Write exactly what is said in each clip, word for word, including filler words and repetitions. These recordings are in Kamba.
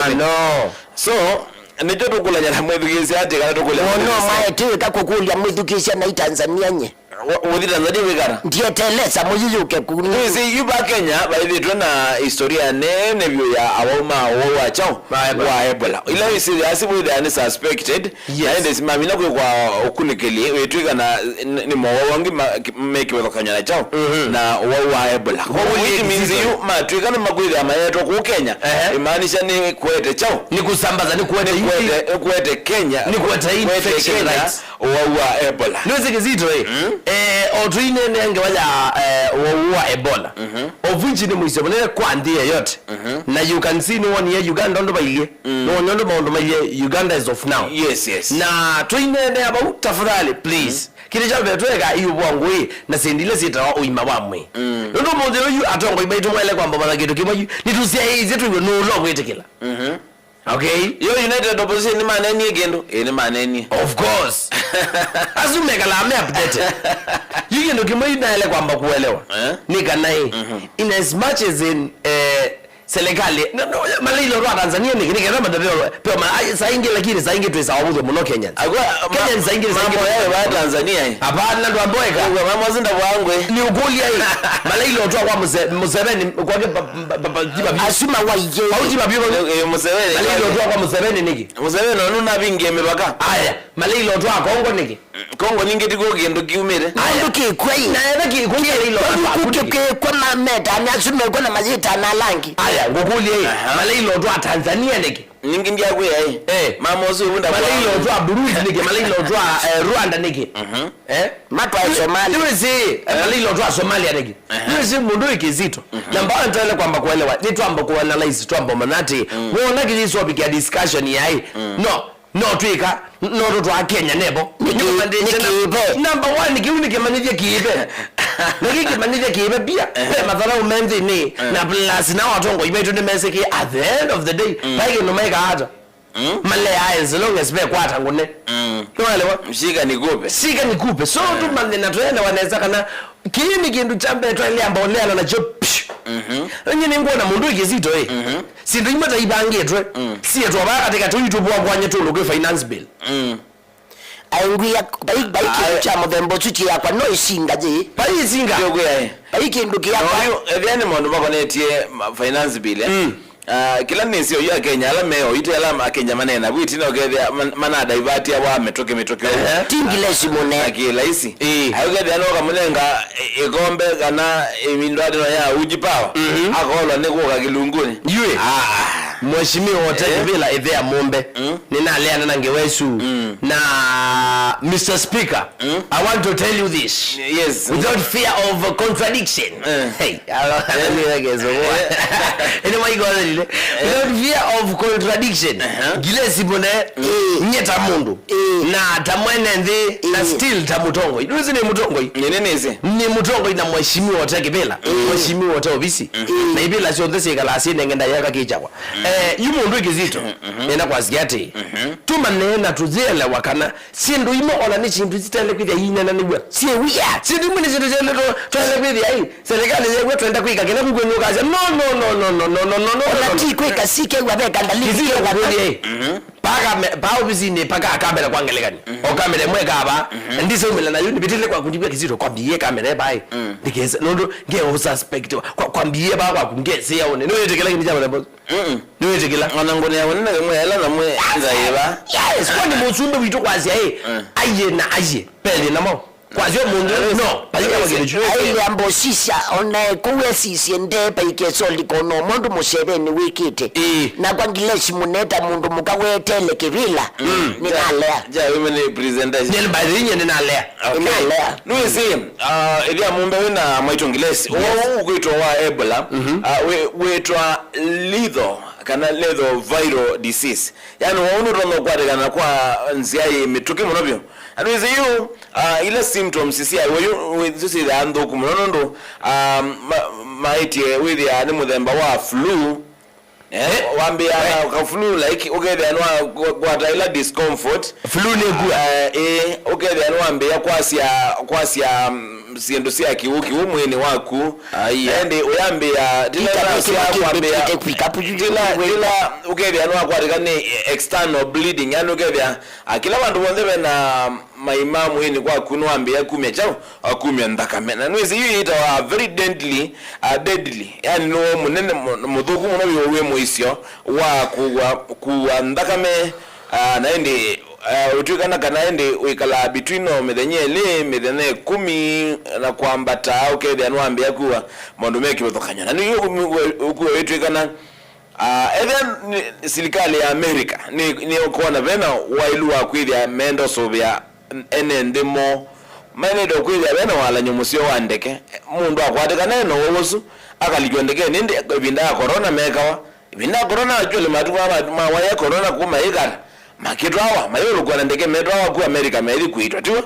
No. So, nĩkyo tũkũlany'a na mwĩthukĩĩsya atĩ kana tũkũlya. Mũno mwĩthukĩĩsya. Mwaetĩĩka kũkũlya mwĩthukĩĩsya na Tanzania nye. Wa-, ũthi Tanzania wĩkana? Ndietelesa mũyĩyũke kuni. Wĩsĩ, yu va Kenya vaĩthĩtwe na historia nene vyũ ya awau ma ũwau wa kyaũ? Wa Ebola. Wa Ebola. Ila wĩsĩ asi wĩthĩa nĩ suspected, yes, na ĩndĩ simamina kwĩkwa ũkunĩkĩli, wĩtw'ĩka na n-, nĩ mowau angĩ ma-, ki-, me kĩvathũkany'o na kyaũ? Mhm. Na ũwau wa Ebola. Kwoou, which means yu matw'ĩka nĩ makwĩthĩa mayetwa kũu Kenya, ehe, imaanisha nĩ kũete kyaũ? Nĩ kusambaza, nĩ kũete, nĩ kũete, nĩ kũete Kenya, nĩ kũete infection, right? Ũwau wa Ebola. Nĩwĩsĩ Kĩsito ĩ? Mm. Eh, o tũineenea ngewa ya, eh, ũwau wa Ebola. Mhm. Of which nĩ mũisyo mũnene kwa nthĩ yeyote. Mhm. Na you can see nĩwonie Uganda ũndũ vailyĩ. Mm. Nĩwonie ũndũ maũndũ mailyĩ Uganda as of now. Yes, yes. Na tũineenea vau, tafadhali, please. Mm. Kĩndũ kya mbee tweka ĩũvũa ngũĩ na syĩndũ ila syĩtawa ũima wa mwĩĩ. Mm. Nũndũ mũnthĩ ũyũ atongoi maitũ mwaĩle kwamba kũmanya kĩndũ kĩmwe yu, nĩtũsyaĩĩsye twĩw'e nũũ ũla ũkwĩtĩkĩla. Mhm. Okay? Yo United Opposition nĩmanenie kĩndũ? Ĩĩ, nĩmanenie. Of course. Asu mekalaa me updated. Yu kĩndũ kĩmwe yu naĩle kwamba kũelewa. Eh? Nĩ kana ĩ, mhm, in as much as in, eh, serikali, no, no, malailotwa a Tanzania nĩkĩ, nĩketha mataveo, peo ma-, ai, saa ingĩ, lakini saa ingĩ twĩ sawa mũthyo mũno Kenyans. Agwa, ma-, Kenyans saa ingĩ, saa ingĩ mambo yayo va Tanzania, eh? Hapana, ndwamboeka. Agwa, mama zinda wangwe. Nĩ ũkũlya ĩ, malailotwa kwa Muse-, Museveni, kwake pa, pa, pa, pa, jiba bi-, asuma waige. Au jiba bi-, eh, eh, Museveni. Malailotwa kwa Museveni nĩkĩ? Museveni, nũnavingie mĩvaka. Aya, malailotwa a Kongo nĩkĩ? Kongo ningĩ tikuo kĩndũ kiumĩte. Aya. Kĩndũ kĩkw'a ĩ. Na etha kĩ-, kũu kĩla ilo kĩndũ kũkĩ-, kĩkw'a ma-, metane asu mekw'a na mayĩtana alangi. Aya, ngũkũlye ĩ, aha, malailotwa a Tanzania nĩkĩ? Ningĩ ndiakwĩa ĩ. Eh. Mama ũsu ũvunda malailotwa a Burundi nĩkĩ? Malailotwa a, eh, Rwanda nĩkĩ? Mhm. Eh? Matwae Somalia. Nĩwĩsĩ, eh, malailotwa a Somalia nĩkĩ? Aha. Nĩwĩsĩ mũndũ wĩ Kĩsito. Mhm. Namba one twaĩle kwamba kũelewa, nĩtwamba kũanalyze, twamba ũmanya atĩ, mm, wona kĩyĩsovĩkĩa discussion yaĩ. Mm. No, no twĩka, no tũtwaa Kenya nebo. Nĩkĩ? Nĩkĩmanyĩthya na-, nĩkĩĩve. Number one, kĩu nĩ kĩmanyĩthya kĩĩve. Na kĩ kĩmanyĩthya kĩĩve pia, eh, ve matharaũ me nthĩnĩ, eh, na plus nao atongoi maitũ nĩmesĩkĩe at the end of the day, mm, vai kĩndũ maĩkaa ata. Mm. Maleaa as long as vekwata ngũne. Mm. Nĩwaelewa? Shika nikupe. Shika nikupe. So, eh, tũmanye na tũelewa nesa kana kĩĩ nĩ kĩndũ kya mbee twaĩle amba ũleana nakyo. Psh. Mhm. Nyie nĩngwona mũndũ wĩ Kĩsito ĩ. Mhm. Syĩndũ imwe ta ivangĩtwe. Mm. Sietwa vaa katĩkatĩ ũitũ vwa kwanya tũndũ kwĩ finance bill. Mm. Aingwia, vai, vai kĩndũ kya mũthemba ũsu kĩakwa no isinga yĩ. Vai isinga. Ndio kwĩa, eh. Vai kĩndũ kĩakwa. No, yu, ethĩa nĩ maũndũ makonetye ma-, finance bill, eh. Mm. Ah, kĩla nĩsĩ oyu Akenya ala me oyu, te ala Akenya maneena vu ĩtina ũkethĩa man-, manadaivatia wa mĩtũkĩ, mĩtũkĩ ũu. Ehe. Ti ngilesi mũne. Na kĩlaisi. Ĩĩ. Ayũkethĩa no kamũnenga ĩ-, ĩkombe kana ĩvindu atino ya Uji Power. Mhm. Akolwa nĩ kũka kĩlungunĩ. Yue. Ah. Mheshimiwa Ote, eh, Kĩvĩla ĩthea mũmbe. Mm. Nĩnaleana na ngewa ĩsu. Mm. Na Mister Speaker, mm, I want to tell you this. Yes. Without fear of contradiction. Eh. Hey, alo, alo, nĩ wake so. Eh. Ene maiko alile. Eh. Without fear of contradiction. Aha. Ngilesi mũne, mm, nye ta mũndũ. Eh. Na ta mwene nthĩ, na, eh, still ta mũtongoi. Nĩwĩsĩ nĩ mũtongoi. Nĩ, nĩ, nĩsĩ. Nĩ mũtongoi na Mheshimiwa Ote Kĩvĩla. Mm. Mheshimiwa Ote Ovisi. Mm. Na ivĩla syonthe syĩkalaa syĩ nengenda yeka kĩkyakwa. Mm. Eh, yu mũndũ wĩ Kĩsito, mm-hmm, nenda kwasya atĩ, mm-hmm, tũmanye na tũyĩelewa kana syĩndũ imwe ona nĩ syĩndũ sitaĩle kwĩthĩa iinenanĩw'a. Syĩ wia. Syĩndũ imwe nĩ syĩndũ syaĩle tũ-, twaĩle kwĩthĩa ĩ, serikali yew'a twenda kwĩka kĩla kũkw'e nũkasya, no, no, no. Ona ti kwĩka sikew'a ve kandalini. Kĩsito kũkũlya ĩ. Mm-hmm. Paka me-, pa ovisinĩ, paka kamera kwa ngelekani. Mm-hmm. O kamera ĩmwe ĩkaa vaa. Mm-hmm. Ndisaumĩla nayo, nĩvĩtĩle kwaku ndivya Kĩsito, kwambie kamera ĩ vaa ĩ. Mm. Ndikese, nũndũ nge ũsuspect, kwa-, kwambie vaa kwaku, ngesĩa ũne. Nĩwĩtĩkĩla kĩndũ kya mũthemba ũsu? Mm-mm. Nĩwĩtĩkĩla. Ona ngũnĩa ũnene kamwe ela na mwe nza ĩva. Yes, kwani mũsumbĩ witũ kwasya ĩ, mm, aiye na aiye. Pele namo. Kwasya mũndũ, no, paika wa kĩndũ kyu. Aile ambosisya, ona kũu esisye nde paike soli kono mũndũ mũseveni wĩkĩte. Ĩĩ. Na kwa ngilesi mũneta mũndũ mũka wetele Kĩvĩla. Mm. Nĩnalea. Ja, ja, women presentation. Nĩnalea. Okay. Nĩnalea. Nĩwĩsĩ, ah, ĩthĩa mũmbe wĩna mwaitũ ngilesi. Yes. Ũwau ũkwĩtwa wa Ebola, mhm, ah, wĩ-, wĩtwa lethal, kana lethal viral disease. Yaani, ũwau nũtonya ũkwatĩkana kwa nzĩa yĩ mĩtũkĩ mũno vyũ. Na nĩwĩsĩ yu, ah, ila symptoms sya ũwau yu, wĩ-, nĩsyo syĩthaa nthũku mũno nũndũ, ah, ma-, maĩtye wĩthĩa nĩ mũthemba wa flu. Eh, eh, wambĩaa na ka flu, like, ũkethĩa nwa kwa-, kwata ila discomfort. Flu nĩ kua. Ah, eh, ũkethĩa nĩwambĩĩa kwasya, kwasya, mm, syĩndũ sya kĩw'ũ kĩw'ũ mwĩĩnĩ waku. Aya. Na ĩndĩ ũyambĩĩa, tĩla Ita ũnasya nĩkĩmwe kwambĩĩa, kĩmbĩtĩte kwĩka pu- tĩla, tĩla ũkethĩa nĩwakwatĩka nĩ external bleeding, yani ũkethĩa, ah, kĩla vandũ vonthe vena maima mwĩĩnĩ kwaku nĩwambĩĩa kumya kyaũ, ah, kumya nthakame. Na nĩwĩsĩ yu yĩtawa very deadly, ah, deadly. Yani nĩ mũnene, mũ- mũthũku mũno wĩ, wĩ mũisyo wa kuwa, kuwa nthakame, ah, na ĩndĩ Eh, ũtw'ĩkana kana ĩndĩ wĩkalaa between o mĩthenya ĩlĩ, mĩthenya ĩkũmi na kwambata, ũkethĩa nĩwambĩĩa kuwa maũndũ me kĩvathũkany'o. Na nĩw'o ũkuwa wĩtw'ĩkana, ah, ethĩa nĩ, silikalĩ ya America nĩ, nĩũkwona vena waĩlu wa kwĩthĩa meenda ũsũvĩa ene nthĩ moo, maĩlĩte kwĩthĩa vena walany'o mũseo wa ndeke. Mũndũ akwatĩkana ena ũwau ũsu, akalikĩwa ndekenĩ, ĩndĩ ĩvinda ya corona mekawa, ĩvinda ya corona, actually, matukũ aa ma, ma waĩa corona kuma ĩkata, makĩtwawa, mayũlũkwa na ndeke metwawa ku America methi kũitwa, tiw'o?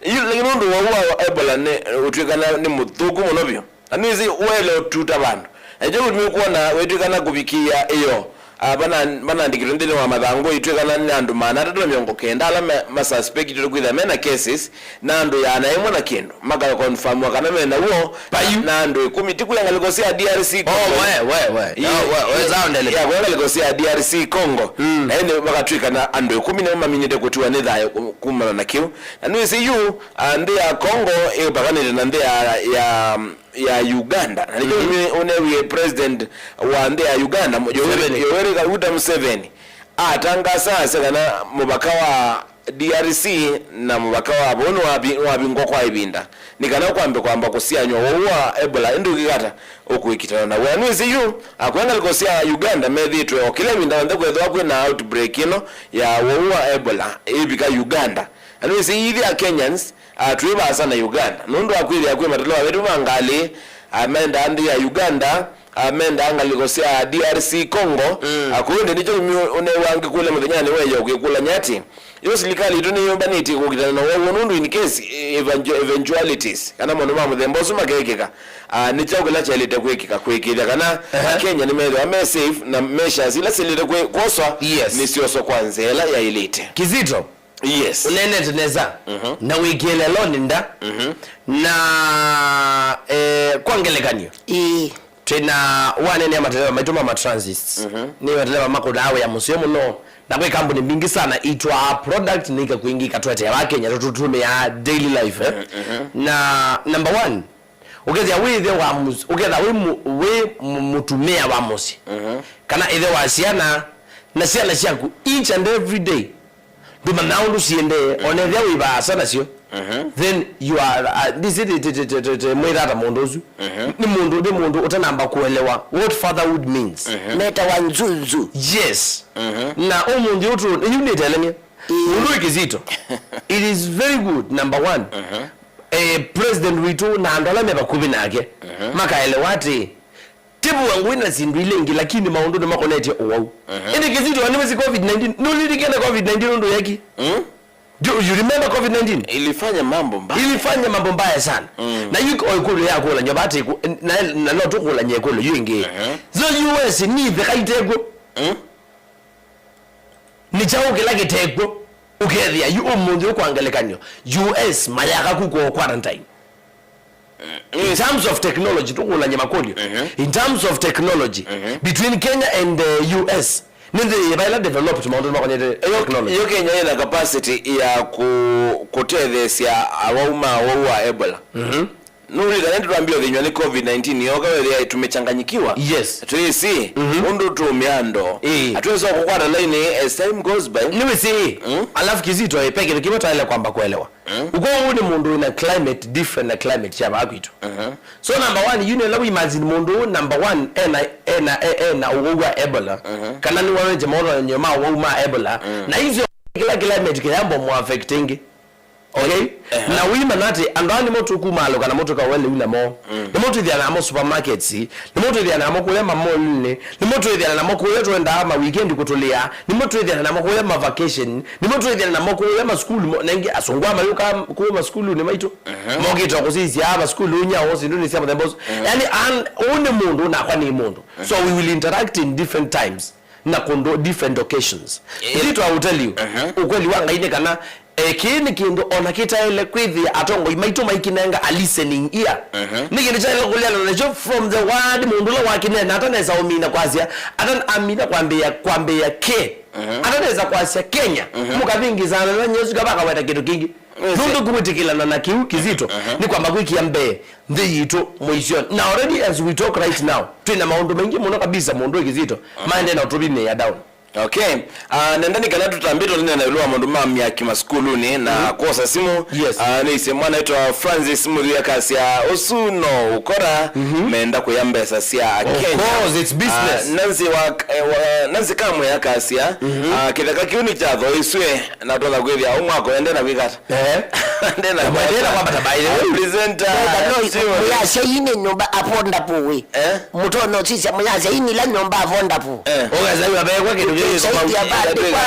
Yu, lakini nũndũ wa ũwau wa Ebola nĩ, eh, ũtw'ĩkana nĩ mũthũku mũno vyũ. Na nĩwĩsĩ ũele ũtuta vandũ. Na kyo kĩtumi ũkwona wĩtw'ĩkana kũvikĩĩa ĩyo, ah, vana-, vanaandĩkĩtwe nthĩnĩ wa mathangũ ĩtw'ĩkana nĩ andũ maana atatũ na mĩongo kenda ala ma, ma suspected kwĩthĩa mena cases, na andũ ĩana ĩmwe na kĩndũ makakonfamwa kana me naw'o, Payu. Na andũ ĩkũmi ti kwĩ ngalĩko sya D R C. Oh, Congo. We, We, we. Ĩ, Ya, we, we, ĩ, sound ele. Ya, kwĩ ngalĩko sya D R C Congo. Mm. Na ĩndĩ vakatw'ĩka na andũ ĩkũmi nĩmo maminĩte kũtiwa nĩ thayũ ku-, kumana na kĩu. Na nĩwĩsĩ yu, ah, nthĩ ya Congo ĩpakanĩte na nthĩ ya, ya, ya Uganda. Na nĩkyo Mhm. ũnewie president wa nthĩ ya Uganda, Yoweri, Museveni. Yoweri Kaguta Museveni, atangasa asya kana mũvaka wa D R C na mũvaka wa vau nĩwavi-, nĩwavingwa kwa ĩvinda, nĩ kana kwambe kwamba kũsianywa ũwau wa Ebola, ĩndĩ ũkĩkata ũkũĩkitana naw'o. Na nĩwĩsĩ yu, akwĩa ngalĩko sya Uganda methĩĩtwe o kĩla ĩvinda yonthe kwethĩwa kwĩ na outbreak ĩno ya ũwau wa Ebola ĩvika Uganda. Na nĩwĩsĩ ithyĩ a Kenyans, ah, twĩ vaasa na Uganda nũndũ wa kwĩthĩa kwĩ matelewa vetu ma ngalĩ, ah, mendaa nthĩ ya Uganda, ah, mendaa ngalĩko sya D R C Congo, Mm. ah, kũu nthĩ nĩkyo ũmi ũnewa ngĩkũlya mũthenyanĩ wa ĩyo ũkĩkũlany'a atĩ, yo silikalĩ yitũ nĩyũmbanĩtye kũkitana na ũwau nũndũ in case, eh, eventu-, eventualities, kana maũndũ ma mũthemba ũsu makekĩka, ah, nĩ kyaũ kĩla kyaĩlĩte kwĩkĩka, kwĩkĩĩthya kana Ehe. Akenya nĩmethĩwa me safe na measures ila syaĩlĩte kwĩ-, kwoswa Yes. nĩsyoswa kwa nzĩa ĩla yaĩlĩte. Kizito, Yes. Ũneenete nesa, Mhm. na wĩkĩe lelonĩ nda, Mhm. na, eh, kwa ngelekany'o, Ĩĩ. twĩ na wanene ya mateleva maitũ ma matransits. Mhm. Nĩ mateleva makũnaa wĩa mũseo mũno, na kwĩ kambuni mbingĩ sana itwaa product na ikakwingĩ ikatwetea wa Kenya tũtũmĩaa daily life, eh? Mhm. Na number one, Ũkethĩa wĩ ĩthe wa mũs-, ũkethĩa wĩ mũ-, wĩ mũ-, mũtumĩa wa mũsyĩ, Mhm. kana ĩthe wa syana, na syana syaku each and every day, ndũmanyaa ũndũ siendee, o na ethĩa wĩ vaasa nasyo, Mhm. then you are, uh, this is the, the, the, the, the, mwĩthata mũndũ ũsu. Mhm. Nĩ mũndũ, nĩ mũndũ ũtanamba kũelewa what fatherhood means. Mhm. Metawa nzunzu. Yes. Mhm. Na ũmũnthĩ ũtũ, yu nĩteleng'e. Ĩĩ. Mũndũ wĩ Kizito. It is very good, number one. Mhm. Eh, president witũ na andũ ala me vakuvĩ nake Mhm. makaelewa atĩ ti vuangu wĩ na syĩndũ ila ingĩ, lakini maũndũ nĩmakonetye ũwau. Mhm. Ĩndĩ Kizito, nĩwĩsĩ covid nineteen? Nũlilikene covid nineteen ũndũ yeki? Mm? Do you remember covid nineteen? Ilifanya mambo mbaya. Ilifanya mambo mbaya sana. Mm. Na yu o ĩkũlyo ya kũlany'a vati ku-, na, na no tũkũlany'a ĩkũlyo yu ĩngĩ. Mhm. So U S nĩ itheka itekw'o. Mm? Nĩ kyaũ kĩla kĩtekw'o? Ũkethĩa yu ũmũnthĩ ũkwa ngelekany'o, U S mayaka ku kwa quarantine. In terms of technology, tũkũlany'e makũlyo. Mhm. In terms of technology, Mhm. between Kenya and, uh, U S, nĩ nthĩ yĩva ĩla developed maũndũ makonete Yo, technology? Yo Kenya ĩna capacity ya ku-, kũtetheesya awau ma ũwau wa Ebola. Mhm. Nũlika nĩndĩ twambie ũthĩnywa nĩ covid nineteen yooka wethĩa tumechanganyikiwa. Yes. Twĩsĩ Mhm. ũndũ tũũmĩa ndo. Ĩĩ. Atwĩsa kũkwata laini as time goes by. Nĩwĩsĩ, Mm. alafu Kizito, eh, pe kĩndũ kĩmwe twaĩle kwamba kũelewa. Mm. Ũko ũũ nĩ mũndũ wĩna climate different na climate sya vaa kwitũ. Mhm. So number one, you know, we imagine mũndũ ũũ number one ena, ena, e-, ena ũwau wa Ebola. Mhm. Kana nĩwonete maũlany'o ma ũwau ma Ebola. Mm. Na icio kĩla climate kĩyamba mũ affect ĩngĩ. Okay? Ehe. Na wĩmanya atĩ andũ aa nĩmo tũkumaalũka namo tũkaw'a lĩu namo. Mm. Nĩmo twĩthĩana namo supermarkets, nĩmo twĩthĩana namo kũya mamolini, nĩmo twĩthĩana namo kũya twendaa ma weekend kũtũlĩa, nĩmo twĩthĩana namo kũya ma vacation, nĩmo twĩthĩana namo kũya masukulu mo-, na ingĩ asũngũ aa mayũkaa kũũ masukulunĩ maitũ. Mhm. Mokĩte o kũsisya aa masukulu ũnyao syĩndũnĩ sya mũthemba ũsu. Mhm. Yaani, an-, ũũ nĩ mũndũ, nakwa nĩ mũndũ. So we will interact in different times na kũndũ different occasions. Eh. Ithyĩ twa ũtali ũ, Uh-huh. ũkweli wa Ngai nĩ kana Eh, kĩĩ nĩ kĩndũ ona kĩtaĩle kwĩthĩa atongoi maitũ maikĩnenga a listening ear. Mhm. Nĩ kĩndũ kyaĩle kũleana nakyo from the word mũndũ ũla wakĩneena atanesa ũmina kwasya, atan-, amina kwambĩĩa, kwambĩĩa kĩ. Mhm. Atanesa kwasya Kenya, mhm, mũkavĩngĩsana na Yesu kava akaweta kĩndũ kĩngĩ. Yes. Nũndũ kũwĩtĩkĩlana na kĩu kĩsito, mhm, nĩ kwamba kwĩkĩa mbee nthĩ yitũ mũisyonĩ. Na already as we talk right now, twĩ na maũndũ maingĩ mũno kabisa mũndũ wĩ kĩsito, mhm, maendee na ũtũvinĩĩa down. Okay. Ah, nenda nĩ kana tũtambĩte ũnene na ĩũlũ wa maũndũ ma myaki masukulunĩ na, mhm, kwosa simũ. Yes. Ah, nĩisye mwana wĩtwa Francis Mũthui akasya, "Ũsu no ũkora, mhm, menda kũya mbesa sya Kenya." Of course, it's business. Ah, Nancy wa, eh, wa, Nancy Kamwe akasya, mhm, ah, "Kĩtheka kĩu nĩ kya thoiswe, na tũtha kwĩthĩa ũmwe akoende na kwĩkata." Eh. Ndena na mwendela kwamba tabaile. Presenter. Nenda no muyasya ine nyumba aponda puwe. Eh? Mutono sisya muyasya ini la nyumba aponda pu. Eh. Oga zayo abekwa kindu kile. Saidi abandikwa.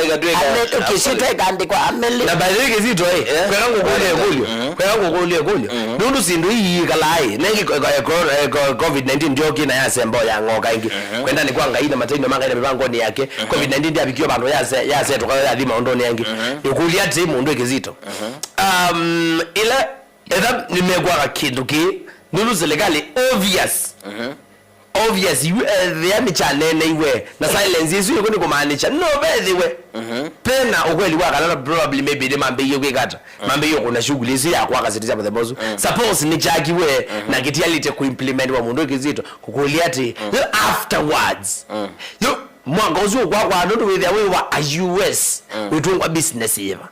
Ikatwika. Ame, ukisita ikandikwa ameli. Na by the way kizito eh. Eh. Kwela ngukulia kulio. Mhm. Kwela ngukulia kulio. Mhm. Nundu sindu hii kalai. Nengi ko, ko, ko, ko, covid nineteen ndio kina ya sembo ya ngoka ingi. Mhm. Kwenda ni kwa ngai na matendo manga ina mibango ni yake. Mhm. covid nineteen ndio abikio bandu ya se, ya se tukala ya thima ndo ni yangi. Mhm. Nikulia ati mundu ikizito. Mhm. Um, ila, etha nĩmekwaka kĩndũ kĩĩ, nũndũ serikali obvious. Mhm. Obvious, yu, eh, ethĩa nĩkyaneeneiwe, na silence ĩsu yĩkw'o nĩkũmaanisha no vethĩwe. Mhm. Pena ũkweli wa kana probably maybe nĩmambĩĩie kwĩka ata. Mhm. Mambĩĩie kũna shughuli ĩsu ya kwaka city sya mũthemba ũsu. Mhm. Suppose nĩkyakiwe, mhm, na kĩtialĩte kũimplementiwa mũndũ kĩsito, kũkũlya atĩ, mhm, yo afterwards, mhm, yo mwanga ũsu ũkwakwa nũndũ wĩthĩa wĩ wa a U S, mhm, wĩtũngwa business yĩva?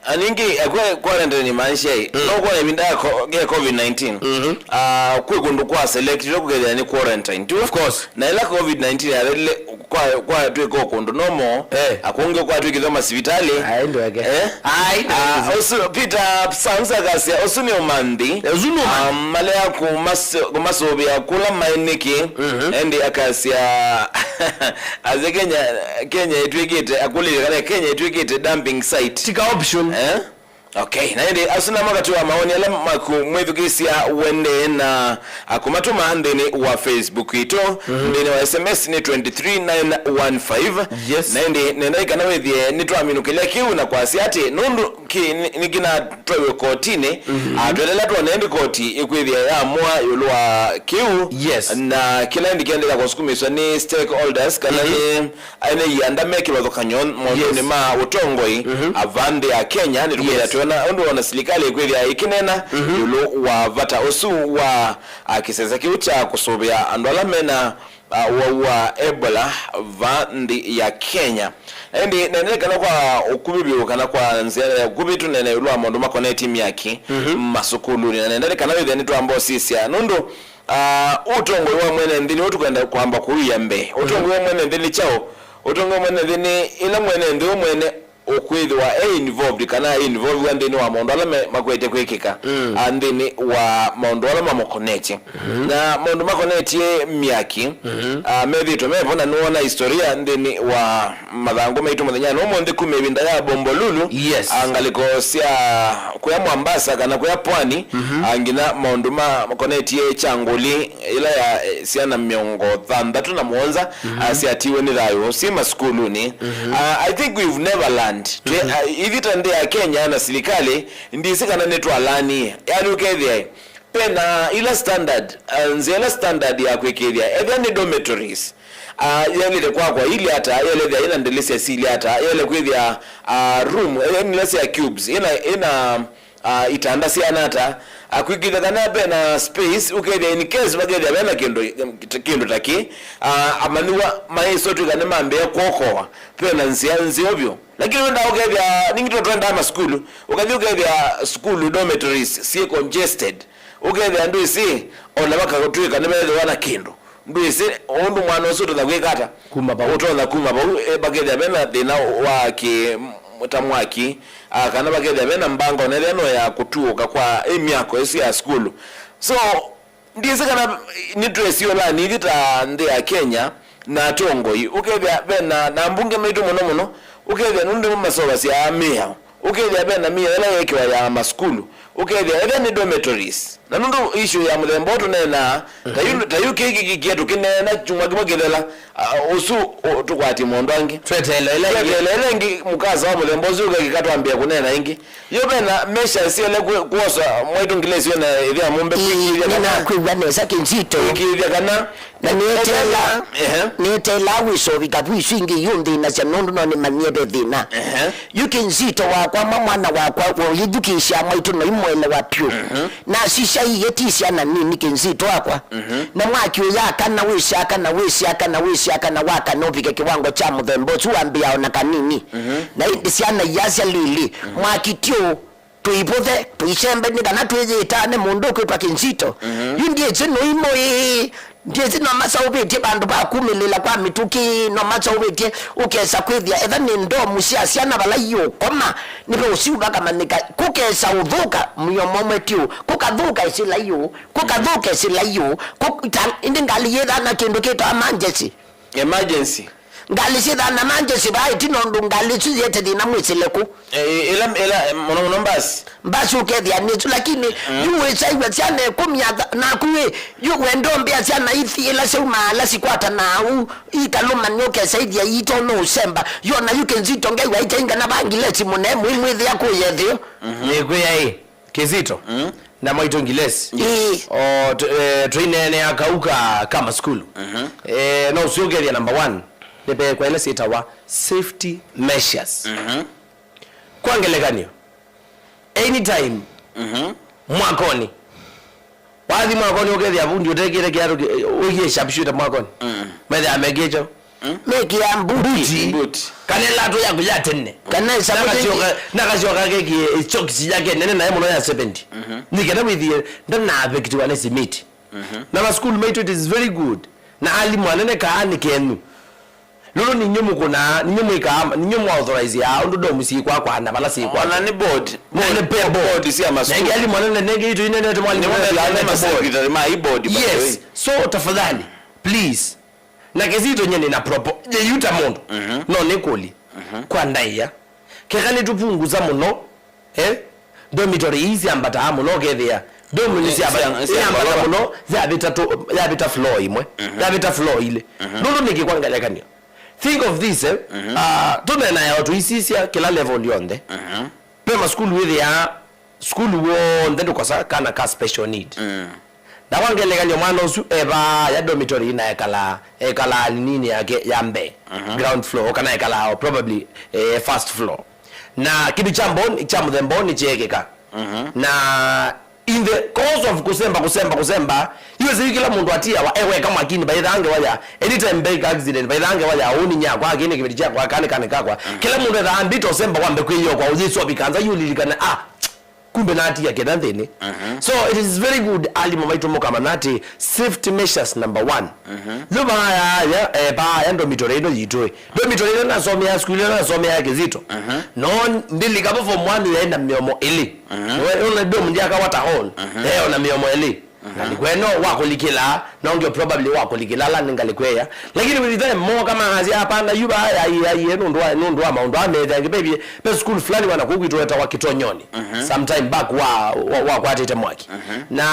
Aningi, eh, kwa, quarantine imaanisha hii. Mm. No kwa ĩvinda ya co-, ya covid nineteen. Mhm. Ah, kwĩ kũndũ kwa select, kũkethĩa nĩ quarantine, tu? Of course. Na ĩla covid nineteen yathelile, kwa, kwa twĩka kũndũ normal, eh, akungi kwa twĩkithwa masivitali. Ai, ndweke. Eh? Ai, ah, ndweke. Ũsu, Peter Sands akasya, ũsu nĩ ũmanthi. Ũsu nĩ ũmanthi. Ah, malea kumasu-, kumasũvĩa kũla maĩ nĩkĩ, mhm, endi akasya, Aze Kenya, Kenya ĩtw'ĩkĩte, akũlĩlye kana Kenya ĩtw'ĩkĩte dumping site. Tika option. Eh? Okay, na ĩndĩ asu na makati wa maoni ala maku mwĩthukĩĩsya wendee na akũmatũma nthĩnĩ wa Facebook itũ, mhm, nthĩnĩ wa S M S nĩ twenty three nine one five. Yes. Na ĩndĩ nenda ĩkana wĩthĩe nĩtwaminũkĩlya kĩu na kwasya atĩ nũndũ ki-, nĩ-, nĩkĩnatwaiwe kotinĩ, mhm, ah, twelela twone ĩndĩ koti ĩkwĩthĩa yamũa ĩũlũ wa kĩu. Yes. Na kĩla ĩndĩ kĩendeea kũsukumĩswa nĩ stakeholders, kana, mhm, nĩ ene ianda me kĩvathũkany'o maũndũnĩ, yes, ma ũtongoi, mhm, ava nthĩ ya Kenya. Nĩtũkwĩthĩa, yes, twĩona ũndũ ona silikalĩ ĩkwĩthĩa ĩkĩneena, mhm, ĩũlũ wa vata ũsu wa, ah, kĩsese kĩu kya kũsũvĩa andũ ala mena ah, ũwau wa Ebola va nthĩ ya Kenya. Ĩndĩ nene kana kwa ũkuvĩ vyũ kana kwa nzĩa ya ũkuvĩ tũnene ĩũlũ wa maũndũ makonetye myaki, mhm, masukulunĩ. Na nenda nĩ kana wĩthĩa nĩtwamba ũsisya. Nũndũ, ah, ũtongoi wa mwene nthĩ nĩw'o tũkwenda kwamba kũia mbee. Ũtongoi, mhm, wa mwene nthĩ nĩ kyaũ? Ũtongoi wa mwene nthĩ nĩ ĩla mwene nthĩ we mwene ũkwĩthĩwa e involved kana e involviwa nthĩnĩ wa maũndũ ala me-, makwete kwĩkĩka, mm, a, nthĩnĩ wa maũndũ ala mamũkonetye. Mhm. Na maũndũ makonetye myaki, mhm, a, methĩĩtwe mevo, na nĩwona historia nthĩnĩ wa mathangũ maitũ mũthenyanĩ ũmũnthĩ kuma ĩvinda ya Bombolulu, yes, a, ngalĩko sya kũya Mombasa kana kũya pwani, mhm, a, nginya maũndũ ma-, makonetye Kyangũli ĩla ya, eh, syana mĩongo thanthatũ na mũonza, mhm, a, syatiwe nĩ thayũ syĩ masukulunĩ. Mhm. A, I think we've never learned. Twe-, mhm, a, ithyĩ ta nthĩ ya Kenya na silikalĩ, ndĩsĩ kana nĩtwalanie. Yani ũkethĩa, pena ila standard, a, nzĩa ila standard ya kwĩkĩĩthya, ethĩa nĩ dormitories, a, yaĩlĩte kwakwa ili ata, yaĩlĩthĩa ĩna ndĩlĩsya sili ata, yaĩle kwĩthĩa, a, room, ethĩa nĩ ila sya cubes, ĩna, ĩna, a, itanda syana ata, a, kwĩkĩĩthya kana vena space, ũkethĩa in case vakethĩa vena kĩndũ, kĩndũ ta kĩ, a, amanyĩw'a maĩsotw'ĩka nĩmambĩĩa kwokowa, vena nzĩa nzeo vyũ. Lakini wendaa ũkethĩa, ningĩ twendaa masukulu, ũkathi ũkethĩa sukulu dormitories syĩ congested, ũkethĩa ndwĩsĩ, ona vakatw'ĩka nĩvethĩwa na kĩndũ. Ndwĩsĩ ũndũ mwana ũsu ũtonya kwĩka ata? Kuma vau. Ũtonya kuma vau, eh, vakethĩa vena thĩna wa kĩ, ta mwaki, ah, kana vakethĩa vena mbanga ona ĩla no ya kũtuũka kwa, eh, myako ĩsu ya sukulu. So, ndĩsĩ kana nĩtwĩsĩ ũlani ithyĩ ta nthĩ ya Kenya na atongoi, ũkethĩa vena, na ambunge maitũ mũno mũno, ũkethĩa nũndũ nĩmo masovasya mĩao. Ũkethĩa ve na mĩao ĩla yeekĩwa ya masukulu, Ũkethĩa ethe nĩ dormitories. Na nũndũ issue ya mũthemba ũũ tũneenaa, ta yu, ta yu kĩĩ kĩkĩkie tũkĩneena kyumwa kĩmwe kĩthela, ah, ũsu, ũ, tũkwatie maũndũ angĩ. Tweteele ĩla ĩngĩ. Tweteele ĩla ĩngĩ mũkasa wa mũthemba ũsu ũkekĩka twambĩe kũneena ĩngĩ. Yo vena measures syele kũ-, kwosa mwaitũ Ngilesi na ĩthĩa mũmbe kũĩkĩĩthya kana nĩnakwĩw'a nesa Kĩnzito. Kũĩkĩĩthya kana Na nĩeteela, ehe, nĩeteela wĩsovika vu isu ingĩ iũnthĩnasya nũndũ no nĩmanyie ve thĩna. Ehe. Yu Kĩnzito wakwa, mwa mwana wakwa, ũyĩthukĩĩsya mwaitũ no imũelewa pyũ. Mhm. Nasisya iĩ ti syana nini Kĩnzito wakwa. Mhm. Na mwaki ũyakana, wĩsyakana, wĩsyakana, wĩsyakana, wakana ũvike kĩwango kya mũthemba ũsu wambĩaa o na kanini. Mhm. Na ĩndĩ syana iyasya lĩlĩ, mhm, mwaki ti ũ Tũivũthe, tũisembe nĩ kana twĩyĩtaane mũndũ ũkwĩtwa Kĩnzito. Mhm. Yu ndyĩsĩ nũimũĩ, ndyĩsĩ no masaũvĩtye vandũ va kumĩlĩla kwa mĩtũkĩ, no masaũvĩtye ũkesa kwĩthĩa etha nĩ ndomu sya syana vala iũkoma, nĩve ũsiu vakamanyĩka, kũkesa ũthũka mũio momwe tiũ, kũkathũka ĩsĩla iũ, kũkathũka ĩsĩla iũ, kũ-, ta, ĩndĩ ngalĩ yĩthana kĩndũ kĩtawa emergency. Emergency. Ngalĩ syĩthaa na manjesi vaa ĩtina ũndũ ngalĩ isu yĩte thĩna mwĩsĩle kũ. Eh, ĩla, ĩla, eh, mũno mũno mbasi. Mbasi ũkethĩa nĩsu, lakini, mm, yu wĩsaĩw'a syana ĩkũmi atha-, naku ĩ, yu wenda ũmbĩa syana ithi ĩla syaumaa ala sikwatanaa ũu, ikalũmany'a ũkesaĩthya iito no ũsemba. Yona yu Kĩnzito Ngai waitaingana vangilesi mũnee mũimwĩthĩa kũyethĩo. Mhm. Nĩkwĩa ĩ. Kĩnzito, mm, na mwaitũ Ngilesi. Ĩĩ. O, tũ-, eh, tũineenea kau ka, ka masukulu. Mhm. Eh, no ũsũkethya number one, nĩ ve kwa ila syĩtawa safety measures. Mhm. Kwa ngelekany'o, anytime, mhm, mwakoni, wathi mwakoni ũkethĩa vundi ũtekĩte kĩatũ kĩ-, ũikie sharpshooter mwakoni. Mm. Methĩa mekĩkyo. Mm. Mekĩa mbuti. Mbuti. Mbuti. Kana ĩlatũ yaku ya tene. Kana ĩsavũti. Nakasyoka, nakasyoka kekie socks yake nene naye mũno ya seventy. Mhm. Nĩ kana wĩthĩe ndanaavekitiwa nĩ simiti. Mhm. Na masukulu maitũ, it is very good. Na alimũ anene kaa nĩ kenyu. Lũlũ ninyu mũkũnaa, ninyu mwĩkaa, ninyu mwa authorize ya ũndũ ndomu syĩkwakwa na vala syĩkwakwa. Ona nĩ board. Na nĩ pe board. Board sya masukulu. Nenge alimũ anene, nenge itũ inenete mwalimũ. Nĩ mwalimũ anene, board. Secretary ma i board, by the way. Yes. So, tafadhali, please, na Kĩnzito nye nĩna propo-, ye yu ta mũndũ, mhm, no nĩkũlye, mhm, kwa ndaĩa. Keka nĩtũpunguza mũno, eh? Dormitory ii syambataa mũno, ũkethĩa. Dorm nĩ syamba-, syambata mũno, yavĩta tũ-, yavĩta floor imwe, mhm, yavĩta floor ilĩ. Mhm. Nũndũ nĩkĩ kwa ngelekany'o? Think of this, eh? Mhm. Ah, tũneenae o tũisisya kĩla level yonthe. Mhm. Ve masukulu wĩthĩaa, sukulu w'onthe ndũkosa kana ka special need. Mm. Na kwa ngelekany'o, mwana ũsu evaa ya dormitory na ekalaa, ekalaa nini yake ya mbee, mhm, ground floor, kana ekalaa o probably, eh, first floor. Na kĩndũ kya mboo, kya mũthemba ũũ nĩkyeekĩka. Mhm. Na in the course of kũsemba, kũsemba, kũsemba, yu ĩsĩ kĩla mũndũ atiawa eweka mwakini, vaithaa ngewa ya, anytime bike accident, vaithaa ngewa ya ũni nyakwa, kĩĩ nĩ kĩveti kyakwa, kana nĩ kanĩ kakwa. Mhm. Kĩla mũndũ ethaa ambĩte ũsemba wambe kwĩyĩokwa, ũyĩsovika nza, yu ũlilikane, ah, kumbe natia kĩna nthĩnĩ. Mhm. So it is very good, alimũ maitũ mũkamanya atĩ safety measures number one. Mhm. Yu vaya, ya, eh, vaya dormitory ĩno yitũ ĩ. Dormitory ĩno nasomea, sukulu ĩno nasomea Kĩnzito. Mhm. No ndilika vo form one yaĩ na mĩomo ĩlĩ. Mhm. Ũla dorm ndyaka water hall. Mhm. Yaĩ na mĩomo ĩlĩ. Mhm. Ngalĩko ĩno wakũlikĩla, nonge probably wakũlikĩla ala nĩ ngalĩko ĩya. Lakini with them, moka maasya, "Hapana, yu vaa yai, yai, nũndũ wa, nũndũ wa maũndũ aa methĩa ngi baby, ve sukulu fulani wana kũu kwitũ wetawa Kitonyoni." Mhm. Sometime back wa, wa, wakwatĩte mwaki. Mhm. Na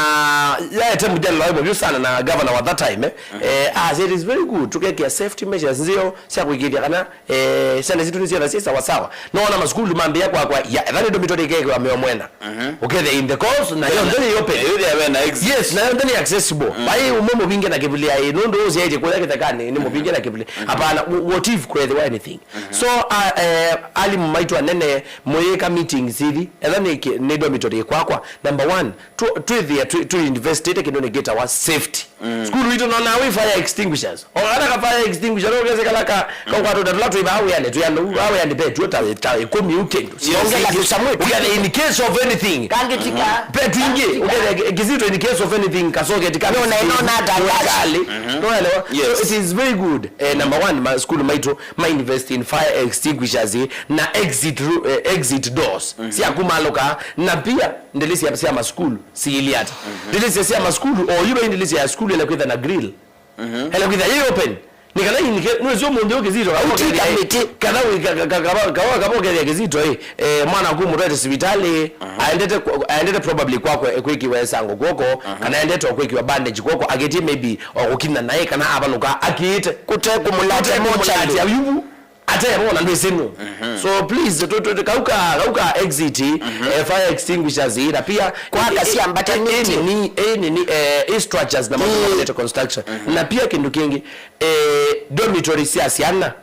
yaete mũjadala wĩ mũvyũ sana na governor wa that time, eh. Mhm. Eh, as it is very good, tũkekĩa safety measures nzeo sya kũĩkĩĩthya kana eh, syana sitũ nĩsyona syĩ sawasawa. Noona masukulu mambĩĩa kwakwa, ya, etha nĩ dormitory ĩkeekĩwa mĩomo ĩna. Mhm. Ũkethĩa in the course, na yonthe nĩ open. Na yonthe yĩna exit. Yes, na yonthe nĩ accessible. Mhm. Vai ũmwe mũvinge na kĩvuli aĩ, nũndũ ũsyaĩtye kũya kĩthekanĩ, nĩ mũvinge na kĩvuli. Mhm. Hapana, w-, what if kwethĩwa anything? Mhm. So, uh, eh, alimu maitũ anene, mũyĩka meetings ithi, etha nĩ kĩ-, nĩ dormitory kwakwa, number one, tũ-, twĩthĩe twĩ-, tũ investĩte kĩndũ nĩ kĩtawa safety. Mm. Sukulu itũ nona wĩ fire extinguishers. O kana ka fire extinguisher, no kese kala ka, ka kwatũ tũla twĩ vaa wĩanĩ, twĩ andũ vaa wĩanĩ ve tuo ta, ta ĩkũmi ũkĩndũ. Yes. Ongela tũsamũ. Ũkethĩa in case of anything. Kangĩtika. Ve twingĩ, ũkethĩa Kĩnzito in case of anything, kasoketi ka. No, na, no, na, serikali. Mhm. Nĩwaelewa? Yes. So it is very good. Eh, number one, ma, sukulu maitũ, ma invest in fire extinguishers, eh, na exit ru-, eh, exit doors. Mhm. Sya kumalũka, na pia, ndĩlĩsya sya masukulu, siiliata. Mhm. Ndĩlĩsya sya masukulu, o yu ve ndĩlĩsya ya sukulu ĩla kwĩtha na grill. Mhm. Ĩla kwĩtha yĩ open. Nĩ kana in case, nĩwĩsĩ ũmũnthĩ ũyũ Kĩsito, autika mĩtĩ, kana wĩ ka- ka- ka- kava kava ũkethĩa Kĩsito ĩ, eh, mwana waku mũtwete sivitalĩ, aendete kwa- aendete probably kwakwa, eh, kwĩkĩwa ĩsango kw'oko, kana aendete o kwĩkĩwa bandage kw'oko, akĩtie maybe o kũkinya naĩ, kana avalũka akĩĩte. Kũte kũmũlatya mochari. Atevona ndwĩsĩ nũ. So please, tu- tu- tu- kau ka kau ka exit, eh, fire extinguishers ĩ, na pia kwaka ĩ- ĩ- syambata ĩ- mĩtĩ. Ĩ nini, ĩ nini, eh, ĩ structures na maũndũ makonete construction. Na pia kĩndũ kĩngĩ, eh, dormitory sya syana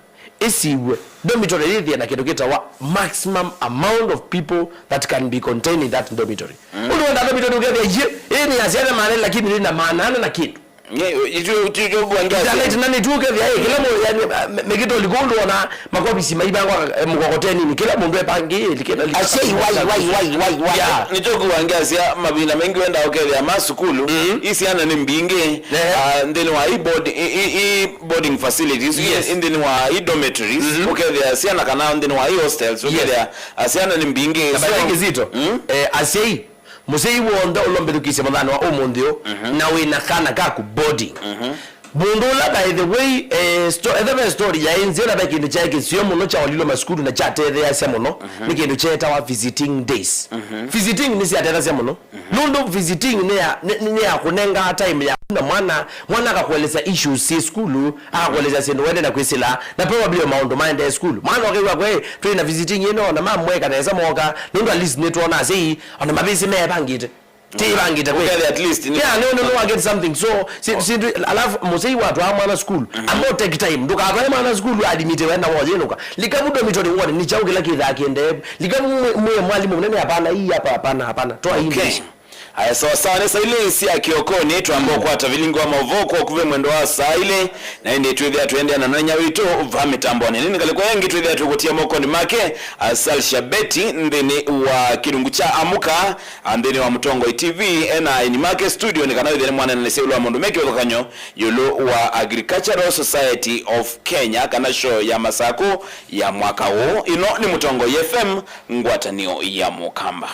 isiw'e. Dormitory yĩthĩe na kĩndũ kĩtawa maximum amount of people that can be contained in that dormitory. Ũndũ wenda dormitory ũkethĩa yĩ ĩ nĩ ya syana maana lakini nĩ na maana ana na kĩndũ. Nĩ- itũ- itũ- itũ- bwangia- Ĩtaneti na nĩtu ũkethĩa ĩ kĩla mũndũ yani, me- mekĩtoli kũndũ ona makovisi maivangwa, eh, mũkokotenini, kĩla mũndũ epangĩĩte kĩla li- Asyai, wai, wai, wai, wai, wai. Yeah. Nĩkyo kuwa ngeasya mavinda maingĩ wenda ũkethĩa ma sukulu, ii syana nĩ mbingĩ, ah, nthĩnĩ wa i board- i- i- i boarding facilities, i- Yes. i nthĩnĩ wa i dormitories, ũkethĩa syana kana nthĩnĩ wa i hostels, ũkethĩa, ah, syana nĩ mbingĩ. Na so- by the way, Kĩsito, eh, asyai, mũsyai w'onthe ũla ũmbĩthukĩĩsye mũthenya wa ũmũnthĩ ũũ, na wĩ na kana kaku boarding, mũndũ ũla, by the way, eh, sto- etha ve story yaĩ nzeo na ve kĩndũ kyaĩ kĩseo mũno kyaolilwe masukulu na kyatetheeasya mũno, nĩ kĩndũ kyeetawa visiting days. Visiting nĩsyatethasya mũno, nũndũ visiting nĩ ya- nĩ- nĩ- nĩ ya kũnengaa time yaku na mwana, mwana akakuelesya issues syĩ sukulu, akakuelesya syĩndũ wende na kwĩsĩla, na probably o maũndũ maendee sukulu. Mwana ũkew'a kwĩ, twĩ na visiting ĩno, na mamweka nesa moka, nũndũ at least nĩtwona asyai ona mavĩsĩ meevangĩte. Tĩvangĩte kwĩ. Ũkethĩa at least nĩ- Yeah, no, no, no, I get something. So, si- sindu, alafu mũsyai watwaa mwana sukulu, amba take time. Ndũkatwae mwana sukulu admite wenda woyĩnũka. Lika vu dormitory wone, nĩ kyaũ kĩla kĩthaa kĩendee. Lika vu mwĩ- mwĩ mwalimũ mũnene, hapana, hii hapa, hapana, hapana. Toa hii. Okay. Aya, sawa sawa, nĩ saa ilĩ sya kĩokonĩ, twamba ũkwata vilingi wa maũvoo kwa ũkuvĩ mwendo wa saa ilĩ, na ĩndĩ twĩthĩa tũendeea na nenya witũ va mĩtambonĩ. Nĩ ngalĩko yangĩ twĩthĩa twĩkũtia mokonĩ make, ah, Salsha Betty, nthĩnĩ wa kĩlungu kya Amũka, ah, nthĩnĩ wa Mũtongoi T V, ena aini make studio, nĩ kana wĩthĩa nĩ mwanenelesya ĩũlũ wa maũndũ me kĩvathũkany'o ĩũlũ wa Agricultural Society of Kenya, kana show ya Masakũ ya mwaka ũũ. Ĩno nĩ Mũtongoi F M, ngwatanĩo ya Mũkamba.